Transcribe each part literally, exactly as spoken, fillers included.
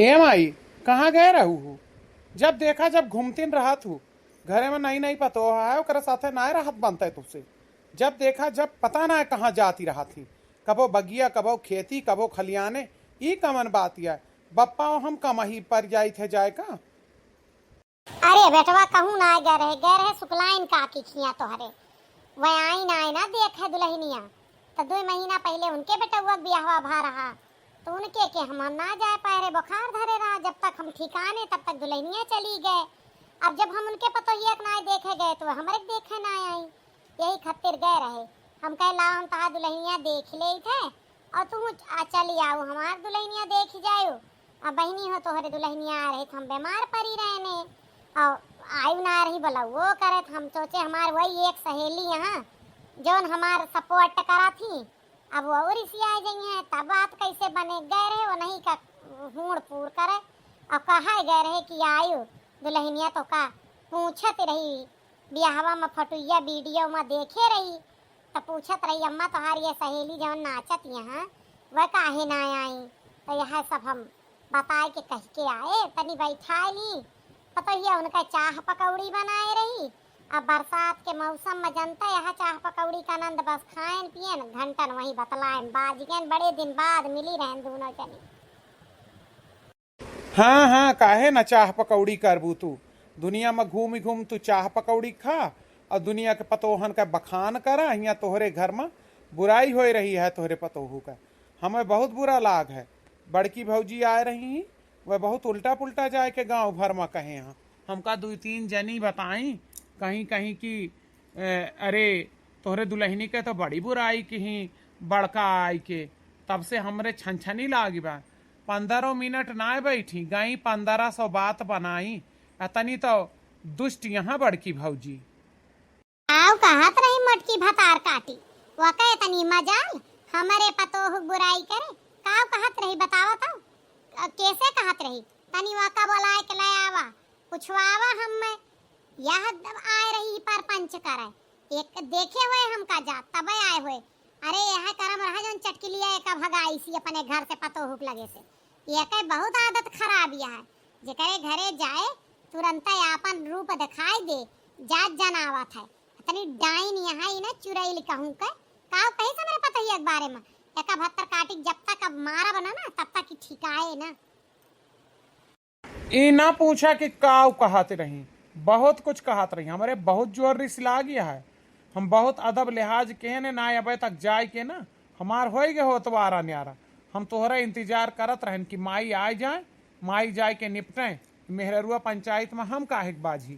ए माई, कहाँ गए रहू हू? जब देखा जब घूमतिन रहत हू। घरे में नई नई पतोह है, ओकरे साथे नाय रहत बनते तुझसे। जब देखा जब पता नाय कहाँ जाती रहत ही। कबो बगिया, कबो खेती, कबो खलियाने। ई कमन बात या? बप्पा हम कमही पर जाइत है जाए का? अरे बेटवा, कहूँ ना गए रहे, गए रहे सुकलाइन काकी खिया तोहरे। वह आई ना, आई ना देखे दुलहिनिया। त दुइ महीना पहिले उनके बेटउआ के बियाहवा भा रहा, त उनके के हम ना जाए पाए रहे, बुखार धरे रहा। जब तक हम ठिकाने, तब तक दुलहिनिया चली गए। अब जब हम उनके पतोहिया के ना देखे गए, त वह हमरे के देखे ना आई। यही खातिर गए रहे। हम कहे, "लाओ, हम तहार दुलहिनिया देख लेइत है, और तू आ चली आऊ, हमार दुलहिनिया देख जायू।" अब बहिनी हो, तोहरे दुलहिनिया आ रही, त हम बीमार पड़ी रहने, और आयु ना रही, बोला वो करे, त हम सोचे, हमार वही एक सहेली यहाँ, जौन हमार support करा थी, अब वो रिसिया जाई हैं, तब बात कैसे बने? गए रहे, वो नहीं का हूड़ पूर करे, और कहा गए रहे कि आयु दुलहिनिया तो का पूछत रही, बियाहवा में फोटुइया वीडियो में देखे रही, त पूछत रही, "अम्मा, तोहार ये सहेली जौन नाचत यहाँ, वह काहे ना आई?" त यह सब हम बताए के कह के आए, तनी बैठाए ली। पतोहिया उनका चाह पकौड़ी बनाए रही। अब बरसात के मौसम में जनता यह चाह पकौड़ी का आनंद, बस खाएन पियन, घंटन वहीं बतलाएन, बाजिगन बड़े दिन बाद मिली रहन दोनों जनी। हाँ, हाँ, काहे ना चाह पकौड़ी करबू तू? दुनिया में घूम घूम तू चाह पकौड़ी खा और दुनिया के पतोहन का बखान करा। हियाँ तोहरे घर में बुराई होए रही है तोहरे पतोहू का। हमें बहुत बुरा लाग है। बड़की भौजी आए रही ही, वह बहुत उल्टा पुल्टा जाए के गाँव भर में कहे हैं। हमका दुइ तीन जनी बताई कहीं कहीं कि ए, अरे, तोहरे दुलहिनी के तो बड़ी बुराई किही बड़का आई के, तब से हमरे छनछनी लागी बा। पन्द्रह मिनट नाय बैठी, गई पन्द्रह सौ बात बनाई। अतनी तो दुष्ट यहाँ बड़की भौजी। आउ कहत रही मोटकी भतार काटी, वका इतनी मजाल, हमरे पतोह बुराई करे। काउ कहत रही बतावा तो? अ, कैसे कहत रही? तनी वका बोलाए के ले आवा, पुछवावा हम्मे। यह आए रही परपंच करे, एक देखे हुए हमका जात, तबे आए हुए। अरे, यह करम रहा जौन चटकिलिया एका भगाई सी अपने घर से पतोहू के लगे से। ये के बहुत आदत खराब यह है, जेकरे घरे जाए तुरंत आपन रूप दिखाई दे, जात जनावत है। इतनी डाइन यहाँ ही ना चुड़ैल कहूँ के, का कही से मेरे पतोहिया के बारे में, एका भत्तर काटी जब तक अब मारब ना, ना, तब तक ही ठिकाए ना। ई ना पूछा कि काउ कहत रही, बहुत कुछ कहत रही। हमरे बहुत जोर रिस लागी है। हम बहुत अदब लिहाज केहने ना अबे तक जाए के ना, हमार होई गए होत वारा न्यारा। हम तोहरा इंतजार करत रहन कि माई आए जाए, माई जाए के निपटे। मेहररुआ पंचायत में हम काहे के बाझी?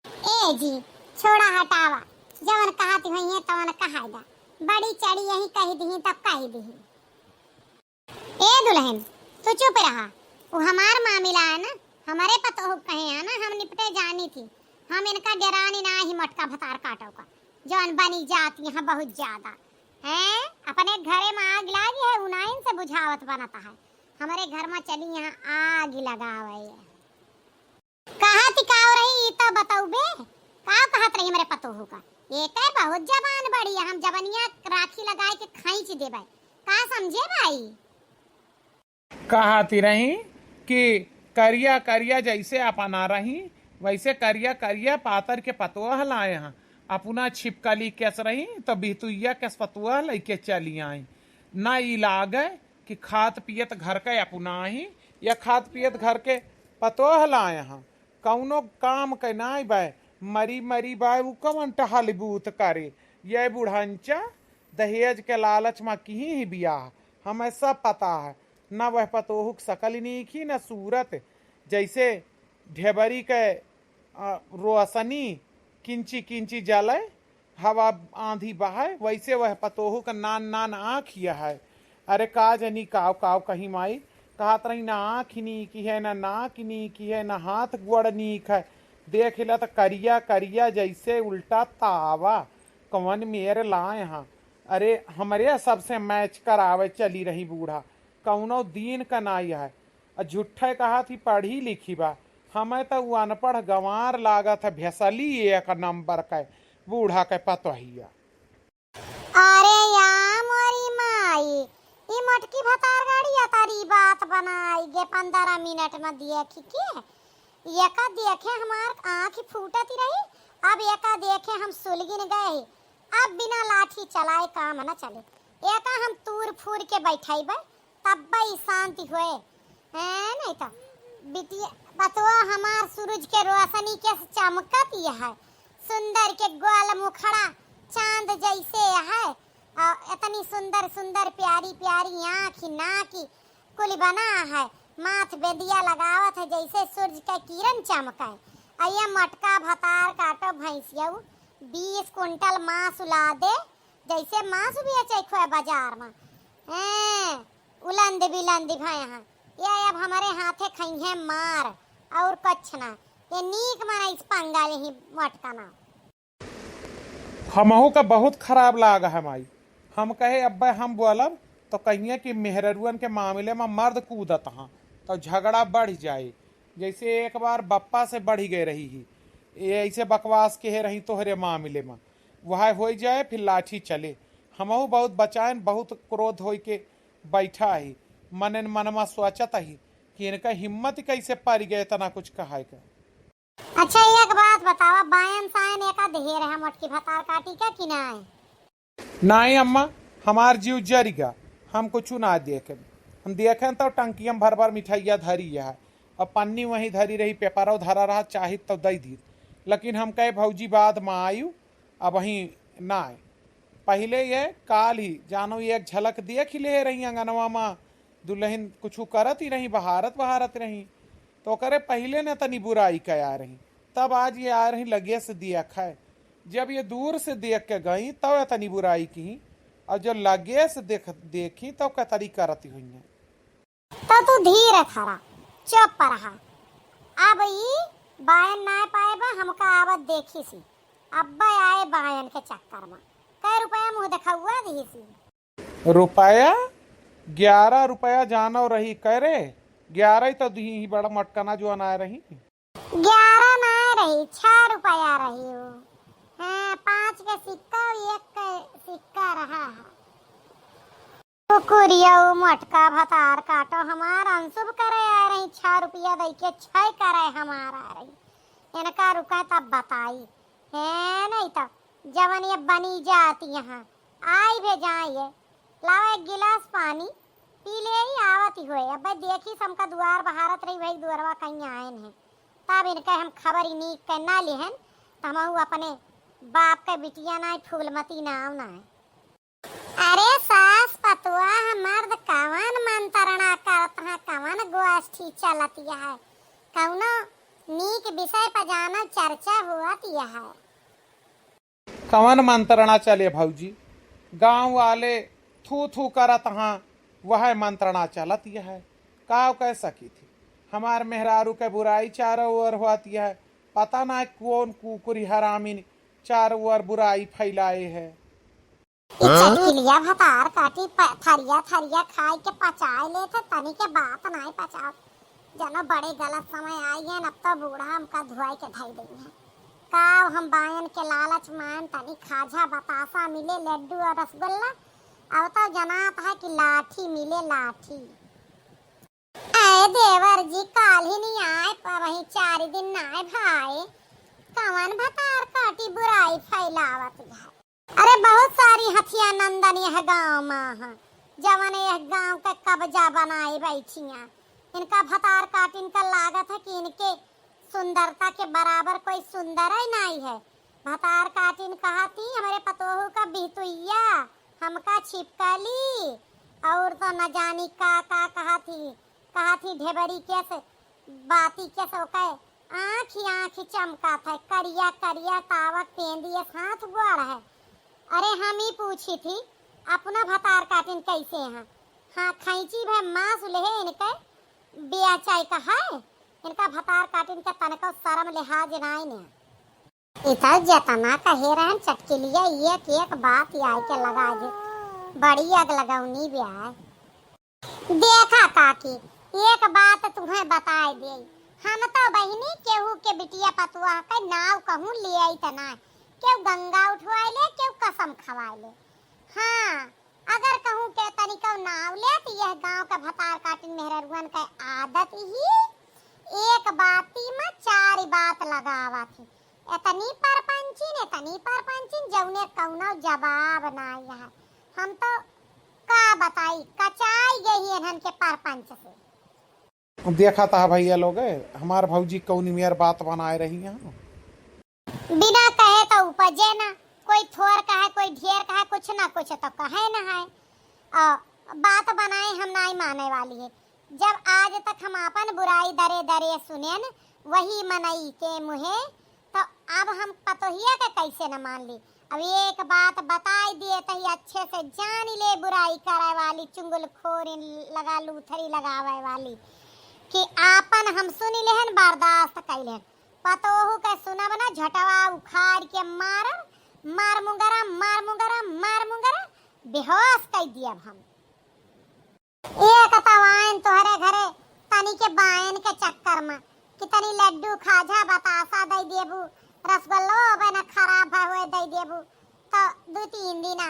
ए जी, छोड़ा हटावा, जवन कहत होइहे तवन कहाय दा। बड़ी चढ़ी यही कही दिही तब कही दिही। ए दुलहिन, तू चुप रहा। उ हमार मामिला है ना, हमरे पतोह कहे है ना, हम निपटे जानी थी। हम इनका डेरानी ना ही मोटका भतार काटो का, जौन बनी जात यहाँ बहुत ज्यादा। हैं, अपने घरे में आग लागी है, उनाइन से बुझावत बनता है। हमरे घर में चली यहाँ आग ही लगावे। कहा ती काव रही, ई तो बतौबे। का कहत रही हमरे पतोहू का? एकर बहुत जबान बड़ी है, हम जबनिया राखी लगाए के खींच देबै। का समझे भाई? कहा ती रही कि करिया करिया जैसे अपना रही, वैसे करिया करिया पातर के पतोह लाए हैं। अपना छिपकली केस रही तो बिहतुइया केस पतोह लइके चली आई। ना ई लागे कि खात पियत घर के अपनाही या खात पियत घर के पतोह लाए हैं। कौनो काम के नाई बाय, मरी मरी बाय, उ कवन टहल बूत करे। ये बुढ़ंचा दहेज के लालच में किही ही बियाह, हमें सब पता है। न वह पतोहू के सकल नीक ही, न सूरत, जैसे ढेबरी के, अ, रोशनी किंची किंची जले, हवा आंधी बहाए, वैसे वह पतोहू का नान नान आँख यह है। अरे का जनी काव काव कहीं माई, कहत रही ना आँख नीक है, ना नाक नीक है, ना हाथ गोड़ नीक है। देख ला त करिया करिया जैसे उल्टा तावा, कवन मेर लाए हाँ। अरे हमरे सबसे मैच करावे चली रही बूढ़ा, कौनो दीन का नाई है। आ झूठे कहत ही पढ़ी लिखी बा, हमें त उ अनपढ़ गंवार लागत है, भेसली एक नंबर के बूढ़ा के पतोहिया। अरे या मोरी माई, ई मोटकी भतार गाड़ी या तारी बात बनाई गे पन्द्रह मिनट में देखी के। एका देखे हमार आँखि फूटत रही, अब एका देखे हम सुलगिन गए ही। अब बिना लाठी चलाए काम न चले। एका हम तूर फूर के बैठाइबे, तब्बे ई शांति होए। हैं, नहीं तो बिटिया पतवा हमार सूरज के रोशनी के चमकत ही है, सुंदर के गोल मुखड़ा चांद जैसे है। और इतनी सुंदर सुंदर प्यारी प्यारी आँखी नाकी कुल बना है, माथ बेदिया लगावत है जैसे सूरज के किरण चमके। आ ये मोटका भतार काटो भैंसियऊ, बीस कुंटल मांस उला दे, जैसे मांस बेचे खोए बाजार में। हैं, उलंद बिलंद भए हैं। ये अब हमरे हाथे खइहें मार, और कुछ ना। ये नीक मना इस पंगा लेही मोटका ना। हमहू का बहुत खराब लाग है माई। हम कहे अब्बे हम बोलब तो कहिए कि मेहररुअन के मामले में मर्द कूदत हाँ तो झगड़ा बढ़ जाए। जैसे एक बार बप्पा से बढ़ गए रही ही, ये ऐसे बकवास कहे रही तोहरे मामले में, वह हो जाए फिर लाठी चले। हमहू बहुत बचाएन, बहुत क्रोध होई के बैठा ही, मनन मनमा सोचत ही कि इनका हिम्मत कैसे पड़ गए इतना कुछ कहे का। अच्छा, एक बात बतावा, बायन सायन एका ढेर है मोटकी भतार काटी का कि नाय? नाय अम्मा, हमार जीव जरिगा, हम कुछ ना देखें। हम देखें तो टंकिया में भर भर मिठाइया धरी है, अब पन्नी वहीं धरी रही, पेपरो धरा रहा, चाहित तो दई दी, लेकिन हम कहे भौजी बाद में आयु, अब वहीं नाय। पहिले ये काल ही जानो एक झलक देख ही ले रही अंगनवा में, दुल्हन कुछ करत ही रही, बहारत बहारत रही, तो ओकरे पहिले न तनी बुराई कया रही, तब आज ये आ रही लगे से देख है। जब ये दूर से देख के गई तब ये तनी बुराई की, और जो लगे से देख देखी तब कतरी करती हुई है। तो तू धीरे धरा, चुप रहा। अब ई बायन ना पाए बा, हमका आवत देखी सी। अब्बे आए बायन के चक्कर में। कै रुपया मुँह देखौआ दिही सी। रुपया? ग्यारह रुपया जानो रही, कह रे, ग्यारह ही तो दिही ही, बड़ा मटकना जो अनाए रही। ग्यारह ना रही, छह रुपया रही हो। हाँ, पाँच के सिक्का और एक के सिक्का रहा है। कुकुरिया उ मोटका भतार काटो हमार अनसुभ करे आ रही, छह रुपया दई के छह करे हमार आ रही। इनका रुके तब बताई। हे नहीं तो जवन ये बनी जाती यहाँ, आई भे जाए ये। लावा एक गिलास पानी, पी ले ही आवत ही होए। अबे देखी हमका दुआर बहारत रही, भाई दुआरवा कहीं आयन है। तब इनके हम खबर ही नीक के ना लिहन, तो हमहू अपने बाप के बिटिया ना है, फूलमती नाम ना है। अरे सास पतुआ, मर्द कवन मंत्रणा करत हैं, कवन गोष्ठी चलत है, कौनो नीक विषय पर जानो चर्चा होत है। कवन मंत्रणा चले भौजी? गाँव वाले थू थू करत हाँ, वह मंत्रणा चलत यह है। का कह सकी थी? हमार मेहरारू के बुराई चारों ओर होत यह है। पता ना कौन कुकुरी हरामिन चारों ओर बुराई फैलाए है। ई चटकिलिया भतार काटी प-, थरिया थरिया खाई के पचाए लेत है, तनी के बात नाई पचाओ। जनो बड़े गलत समय आई है, अब तो बूढ़ा हमका धुआई के धई देई है। का हम बायन के लालच मान तनी खाजा बतासा मिले, लड्डू और रसगुल्ला, अब तो जनात है कि लाठी मिले लाठी। अरे देवर जी, काल ही नहीं आए, पर वही चार दिन ना आए भाई, कवन भतार काटी बुराई फैलावत है। अरे बहुत सारी हथिया नंदन यह गाँव मा है, जवन यह गाँव के कब्जा बनाए बैठिया। इनका भतार काटिन का लागत है कि इनके सुंदरता के बराबर कोई सुंदर ही नहीं है। भतार काटिन कहा थी, "हमरे पतोहू का बिहतुइया हमका छिपका ली," और तो न जानी का का कहा थी, कहा थी, "ढेबरी के से बाती के से ओके आँखी आँखी चमका था, करिया करिया तावक पेंदी हाथ गोड़ है।" अरे हम ही पूछी थी, "अपना भतार काटिन कैसे हैं?" हाँ, खैंची भे मांस लेहे इनके बेचाई का है, इनका भतार काटिन के तनको शर्म लिहाज नाई ने। इतर जतना कहे रहन चटकिलिया, एक एक बात आई के लगा दे, बड़ी आग लगौनी ब्याह। देखा काकी, एक बात तुम्हें बताए दे, हम तो बहिनी केहू के बिटिया पतुआ के नाव कहूँ ले आई त ना, केहू गंगा उठवाए ले, केहू कसम खवाए ले। हाँ, अगर कहूँ के तनिको नाव लेत, यह गाँव के भतार काटिन मेहररुअन के आदत ही एक बाती में चार बात लगावत ही। एतनी परपंचिन, एतनी परपंचिन, जउने कउनो जवाब नाई है। हम तो का बताई, कचाई गई इन्हन के परपंच से। देखा था भइया लोग, हमार भौजी कउनी मेर बात बनाए रही हैं। बिना कहे तो उपजे ना, कोई थोर कहे, कोई ढेर कहे, कुछ ना कुछ तो कहे ना है। और बात बनाए हम नाई माने वाली है। जब आज तक हम आपन बुराई दरे दरे सुनेन, वही मनई के मुहे, तो अब हम पतोहिया के कैसे न मान ली? अब एक बात बताई दिए, तही अच्छे से जान ले, बुराई करे वाली, चुंगलखोरी लगा, लूथरी लगावे वाली, कि आपन हम सुनी लेहन, बर्दाश्त कैलेन, पतोहू के सुनब ना, झटवा उखाड़ के मारब, मार मुंगरा, मार मुंगरा, मार मुंगरा, बेहोश कई दियब हम। एक तो आयन तोहरे घरे तनी के बायन के चक्कर में कि तनी लड्डू, खाजा, बतासा दई देबू, रसगुल्लो बना खराब है हुए दई देबू, तो दू तीन दिना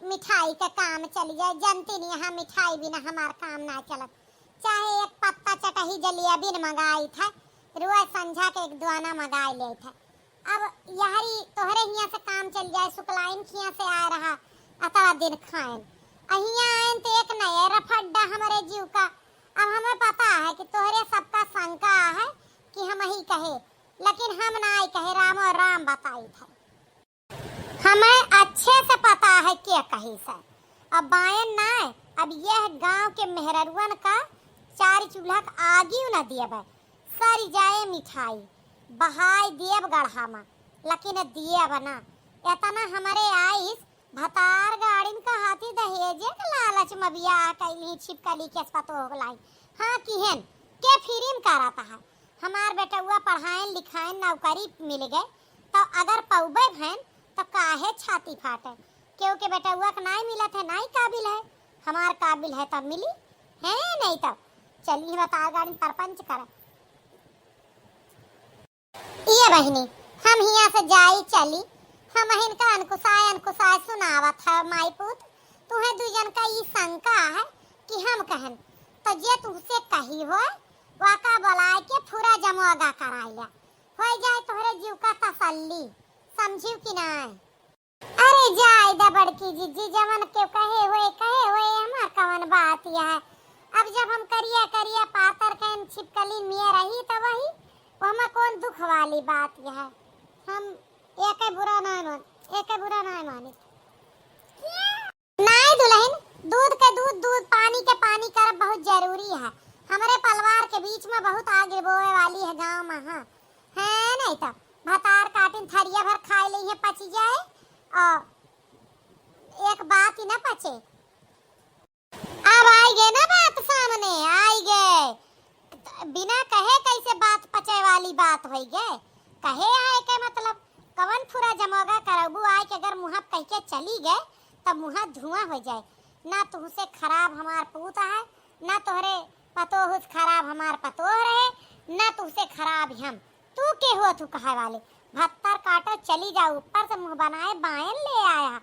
मिठाई के काम चली जाए। जनती नहीं, यहाँ मिठाई बिना हमार काम ना चलत। चाहे एक पत्ता चटही जलेबी न मंगाई था, रुआ संझा के एक दुआना मंगाई ले था। अब यहरी तोहरे हियाँ से काम चल जाए, सुकलाइन खियाँ से आए रहा, अतरा दिन खाएन। अहियाँ आएन तो एक नए रफड्डा हमरे जीव का। अब हमें पता है कि तोहरे सबका शंका है कि हम ही कहे, लेकिन हम ना ही कहे, रामो राम बताई थे। हमें अच्छे से पता है के कही से। अब बायन ना, अब यह गांव के मेहररुअन का चार चूल्हा का आगी न दिए बे। सरी जाए मिठाई, बहाई दियब गढ़ा मा, लेकिन दियब ना। एतना हमरे आइस, भतार गाड़िन का हाथी दहेजे के लालच में बियाह कैली छिपकली के पतोह लाई। हाँ किहन, के फिरिम करत है? हमार बेटउआ पढ़ाइन लिखाइन नौकरी मिल गए, तो अगर पौबे भैन, तो काहे छाती फाटे? क्योंकि बेटउआ के नाई मिलत है, नाई काबिल है। हमार काबिल है तब मिली, है नहीं तब चली भतार गाड़िन परपंच करे। ये बहिनी, हम हियाँ से जाई चली, हम हिनका अनकुसाय अनकुसाय सुनावत है माई पूत, तुहें दू जन का ई शंका है कि हम कहन, तो जे तुहसे कही होए, वाका बुलाए के फुरा जमोगा कराई ल्या, होई जाए तोहरे जीव का तसल्ली, समझियो कि नाय? अरे जाए दा बड़की जिज्जी, जवन के कहे होए, कहे होए, हमार कवन बात यह है। अब जब हम करिया करिया पातर कहन छिपकली मिया रही, तो वही, ओमा कौन दुख वाली बात यह है। हम एके बुरा ना मान, एके बुरा ना मानी। नाई दुलहिन, दूध के दूध, दूध पानी के पानी करब बहुत जरूरी है। हमरे पलवार के बीच में बहुत आग बोए वाली है गाँव में, हाँ। है नहीं तो भतार काटिन थरिया भर खाए ले पची जाए और एक बात ही ना पचे। अब आई गए ना बात सामने, आई गए। बिना कहे कैसे बात पचे वाली बात होई गए? कहे आए के मतलब कवन फुरा जमोगा करबू आए के अगर मुँह कह के चली गए तब मुँह धुआं हो जाए। ना तुहसे खराब हमार पूत है, ना तोहरे पतोह से खराब हमार पतोह रहे, ना तुहसे खराब हम। तू के हो तू कहे वाले? भत्तर काटो चली जाओ, ऊपर से मुँह बनाए बायन ले आया।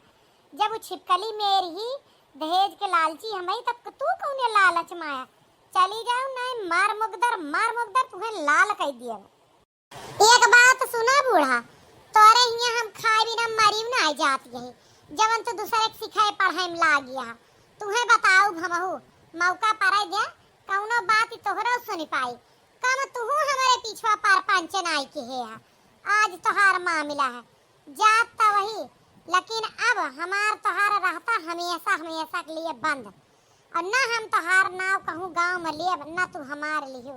जब वो छिपकली मेर ही दहेज के लालची हमई, तब तू कौने लालच में आया? चली जाओ, नहीं मार मुगदर, मार मुगदर, तुम्हें लाल कह दिया। एक बात सुना बूढ़ा, तोरे हियाँ हम खाए बिना मरी ना जात यही, जवन तू दूसरे के सिखाए पढ़ाई में लाग गया। तुम्हें बताऊ भमहू, मौका पड़े दे, कौनो बात तोहरो सुन पाई। कम तुहू हमरे पीछवा पर पंच नाई के है। आज तोहार मामला है, जात तो वही, लेकिन अब हमार तोहार रहता हमेशा हमेशा के लिए बंद। और न हम तोहार नाव कहूँ गाँव में लेब, न तू हमार लिहो।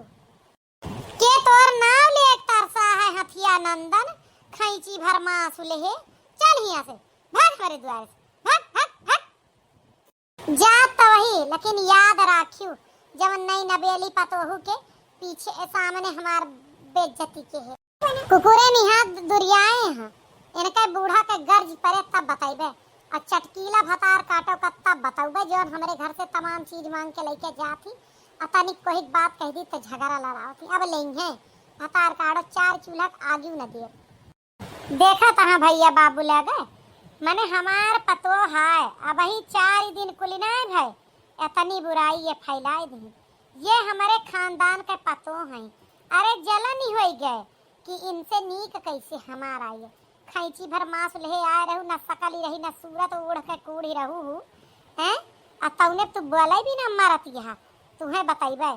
के तोर नाव ले तरसा है हथिया नंदन, खैंची भर मासु लेहे। चल हियाँ से, भाग हमरे दुआरे से, भाग, भाग, भाग। जात तो वही, लेकिन याद राखियो, जवन नई नबेली पतोहू के पीछे सामने हमार बेइज्जती के है। कुकुरे निहात दुरियाए हैं, इनके बूढ़ा के गर्ज परे तब बतैबे, और चटकीला भतार काटो का तब बतौबे, जौन हमरे घर से तमाम चीज मांग के लेके जात ही, और तनिक कोई बात कह दी तो झगड़ा लड़ावत ही। अब लेंगे भतार काटो, चार चूल्हा के आगी न दिए। देखत हाँ भैया बाबू लगे, मने हमार पतोह है, अबही चार दिन कुली नाय भय, एतनी बुराई ये फैलाए दी। ये हमरे खानदान के पतोह हैं। अरे जलन ही होई गए कि इनसे नीक कैसे हमार आई। खैंची भर मांस लेहे आए रहू, न सकल ही रही, न सूरत, ओढ़ के कूढ़ी रहू हु, हैं? आ तौने तू बोले भी ना मरत यहाँ, तुहे बतैबे।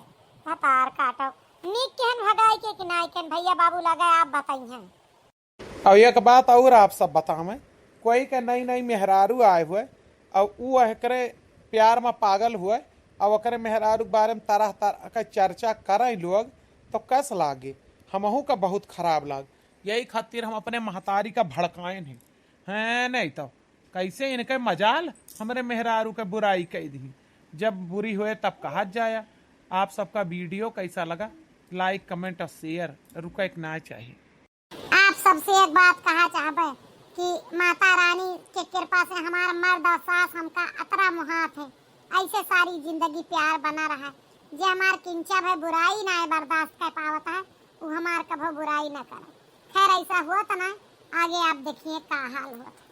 भतार काटो, नीक केहन भगाई के कि नाय केहन, भैया बाबू लगे आप बताई हैं। अब एक बात और आप सब बतावें, कोई के नई नई मेहरारू आए हुए और ऊ एकरे प्यार में पागल हुए और ओकरे मेहरारू के बारे में तरह तरह का चर्चा करें लोग, तो कस लागे? हमहू का बहुत खराब लाग। यही खातिर हम अपने महतारी का भड़काएन हैं, हैं नहीं तो कैसे इनके मजाल हमरे मेहरारू के बुराई कह दी। जब बुरी हुए तब कहा जाया। आप सबका वीडियो कैसा लगा, लाइक, कमेंट और शेयर रुके के ना चाहिए। आप सबसे एक बात कहा चाहबे कि माता रानी के कृपा से हमार मर्द और सास हमका अतरा मुहात है, ऐसे सारी जिंदगी प्यार बना रहा। जे हमार किंचा भय बुराई ना बर्दाश्त कर पावत है, वो हमार कभो बुराई ना करे। खैर, ऐसा हुआ तो ना, आगे आप देखिए का हाल होत है।